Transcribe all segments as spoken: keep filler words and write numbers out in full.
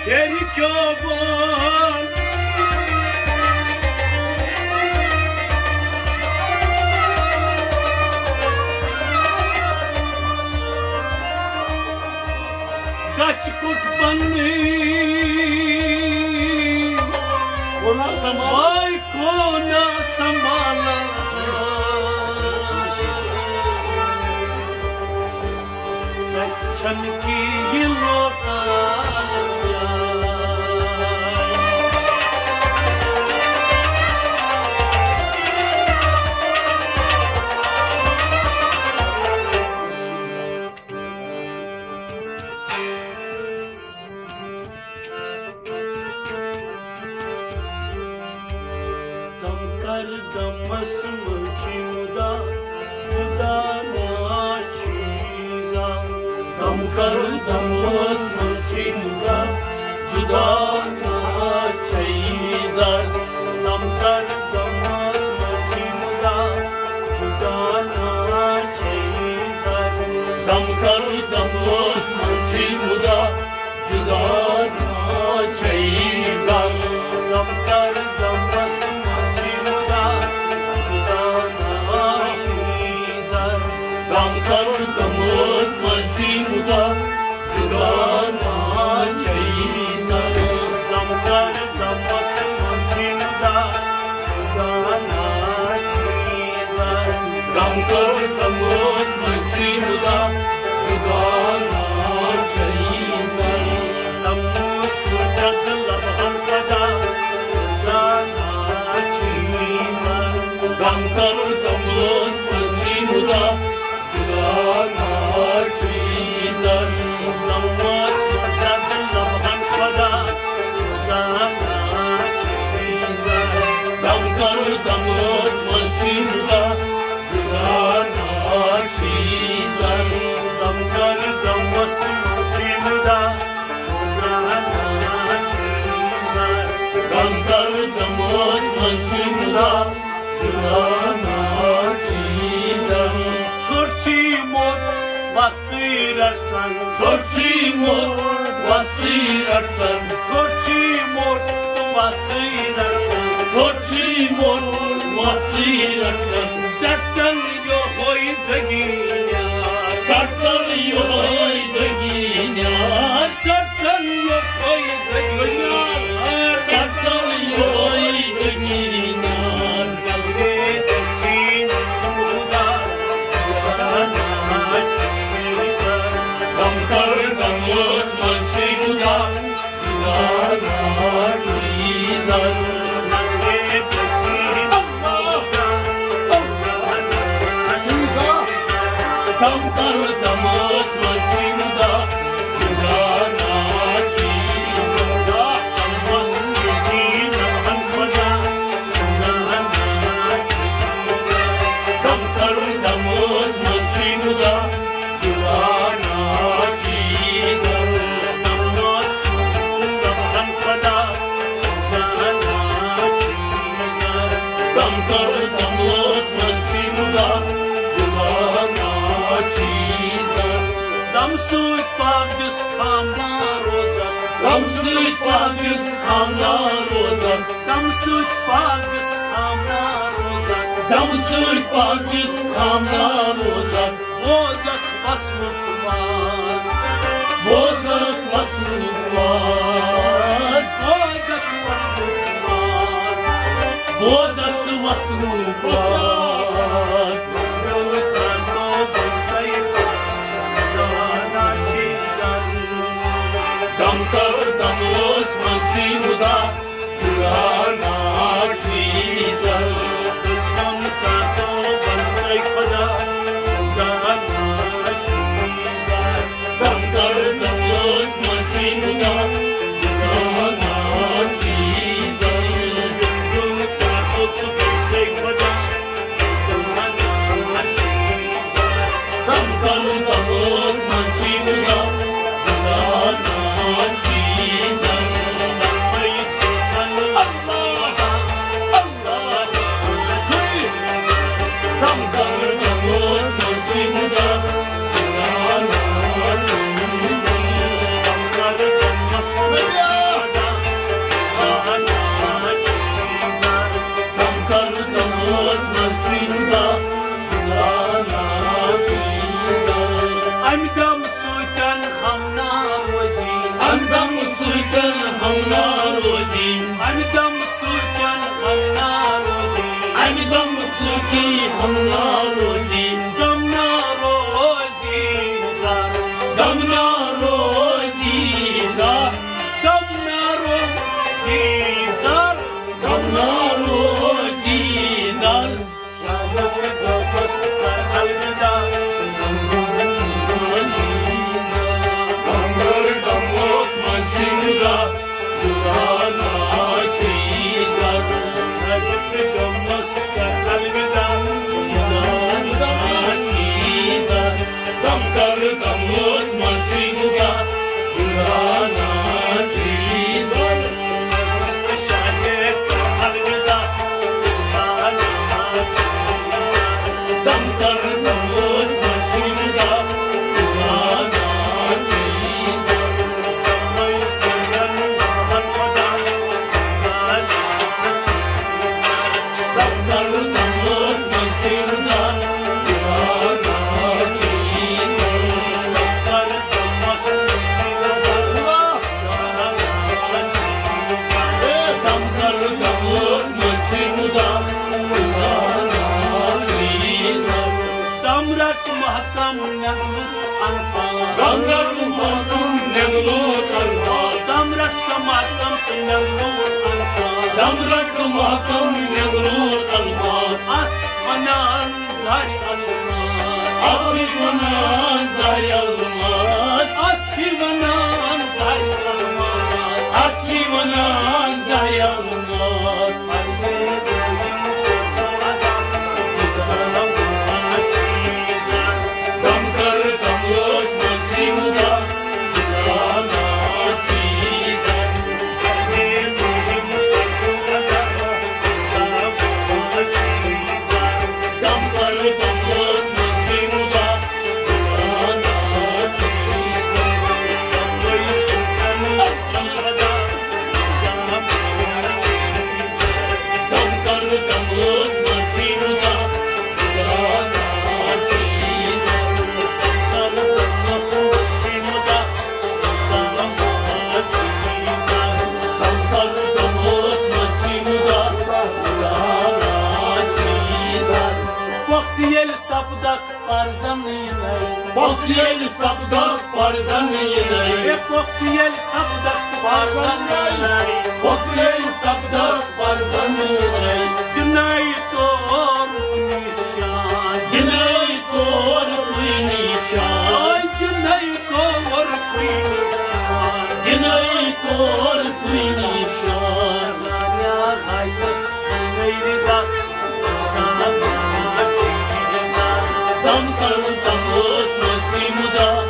تیرِ کیو بول۔ کچھ کٹ پننی۔ کونا سنبھال۔ بھائی کونا سنبھالا۔ کتہِ چھن کی یہ لوٹا۔ دم کر دمس منٛز چھُے مُدا، جُدا نا چھُے زانٛہہ۔ دم کر دمس منٛز چھُے مُدا، جُدا نا چھُے زانٛہہ۔ دم کر دمس منٛز چھُے مُدا، جُدا نا چھُے زانٛہہ۔ دم کر دمس منٛز چھُے مُدا، جُدا نا چھُے زانٛہہ۔ دم کر دمس منٛز چھُے مُدا، جُدا نا چھُے زانٛہہ۔ دم کر دمس منٛز چھُے مُدا، جُدا نا چھُے زانٛہہ۔ دم کر دمس منٛز چھُے مُدا، جُدا نا چھُے زانٛہہ۔ دم کر دمس منٛز چھُے مُدا، جُدا نا چھُے زانٛہہ۔ دمس مُجرد لبہن خدا، جُدا نا چھُے زانٛہہ۔ دم کر دمس منٛز چھُے مُدا، جُدا نا چھُے زانٛہہ۔ دمس مُجرد لبہن خدا، جُدا نا چھُے زانٛہہ۔ دم کر دمس منٛز چھُے مُدا، جُدا نا چھُے زانٛہہ۔ دم کر دمس منٛز چھُے مُدا، جُدا نا چھُے زانٛہہ۔ دم کر دمس منٛز چھُے مُدا، جُدا نا چھُے زانٛہہ۔ ژھوٚر چھُے موٚٹ، وَژھٕے رَٹان۔ ژھوٚر چھُے موٚٹ، وَژھٕے رَٹان۔ ژھوٚر چھُے موٚٹ تہٕ وَژھٕے رَٹان۔ ژھوٚر چھُے موٚٹ، وَژھٕے رَٹان۔ ژَٹان یوٚہَے دٔگی نیار۔ ژَٹان یوٚہَے دٔگی نیار۔ ژَٹان یوٚہَے دٔگی نیار۔ ژَٹان یوٚہَے دٔگی نیار۔ نظرِ دٔچھِنۍ مُدا، جُدا نا چھُے زانٛہہ۔ دم کر دمس منٛز چھُے مُدا، جُدا نا چھُے زانٛہہ۔ نظرِ دٔچھِنۍ مُدا، جُدا نا چھُے زانٛہہ۔ دم کر دمس منٛز چھُے مُدا، جُدا نا چھُے زانٛہہ۔ دمس مُدا، جُدا نا چھُے زانٛہہ۔ دم کر دمس منٛز چھُے مُدا، جُدا نا چھُے زانٛہہ۔ دمس مُدا، لبہن خدا، جُدا نا چھُے زانٛہہ۔ دم کر دمس منٛز چھُے مُدا، جُدا نا چھُے زانٛہہ۔ دم سۭتۍ پاک دِس خامنا روزان۔ دم سۭتۍ پاک دِس خامنا روزان۔ دم سۭتۍ پاک دِس خامنا روزان۔ دم سۭتۍ پاک دِس خامنا روزان۔ بوزکھ وصلُک واز۔ بوزکھ وصلُک واز۔ بوزکھ وصلُک واز۔ بوزکھ وصلُک واز۔ دم کر دمس منٛز چھُے مُدا، جُدا نا چھُے زانٛہہ۔ دم کر دمس منٛز چھُے مُدا، جُدا نا چھُے زانٛہہ۔ ہم نہ روزی، غم نہ روزی زار، غم نہ روزی زار، غم نہ روزی زار، غم نہ روزی زار۔ شامت دوپس کر الوداع، غم نہ روزی زار، غم نہ روزی زار۔ جدانا چیزا، ربط غمس کر الوداع۔ جدانا چیزا، غم کر غمس منٛز چھُے جدا۔ جدانا چیزا، غمس تہٕ شانے کر الوداع۔ جدانا چیزا، غم کر غمس منٛز چھُے جدا۔ جدانا چیزا، دم رٹ محکم نگلت الفاظ۔ دم رٹ محکم نگلت الفاظ۔ دم رٹ سماکم تہٕ نگلت الفاظ۔ دم رٹ سماکم نگلت الفاظ۔ اتھ ونان زہرِ الماس۔ اتھ چھِ ونان زہرِ الماس۔ اتھ چھِ ونان زہرِ الماس۔ اتھ چھِ ونان زہرِ الماس۔ پۄختہٕ ییٚلہِ سپدکھ پرزن یِنَے۔ پۄختہٕ ییٚلہِ سپدکھ پرزن یِنَے۔ ہے پۄختہٕ ییٚلہِ سپدکھ پرزن یِنَے۔ پۄختہٕ ییٚلہِ سپدکھ پرزن یِنَے۔ دِنَے تورُک نِشان۔ دِنَے تورُک نِشان۔ دِنَے تورُک نِشان۔ دِنَے تورُک نِشان۔ میٛانہِ حیاتس دِنَے رِدا۔ دم کرُن دم اوس مٔنٛزی مُدا۔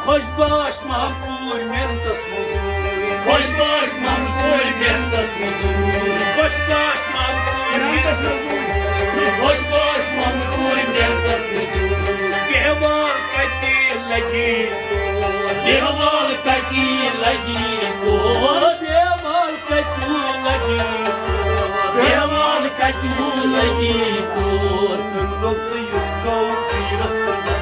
خۄش باش محمد پوٗرۍ محنتس مٔزوٗرۍ۔ خۄش باش محمد پوٗرۍ محنتس مٔزوٗرۍ۔ خۄش باش محمد پوٗرۍ محنتس مٔزوٗرۍ۔ خۄش باش محمد پوٗرۍ محنتس مٔزوٗرۍ۔ بیٚہوان کتہِ لگی تور۔ بیٚہوان کتہِ لگی تور۔ بیٚہوان کتہِ لگی تور۔ بیٚہوان کتہِ لگی تور۔ تہٕ لوٚگ تہٕ یُس گوٚو پیٖرس تہٕ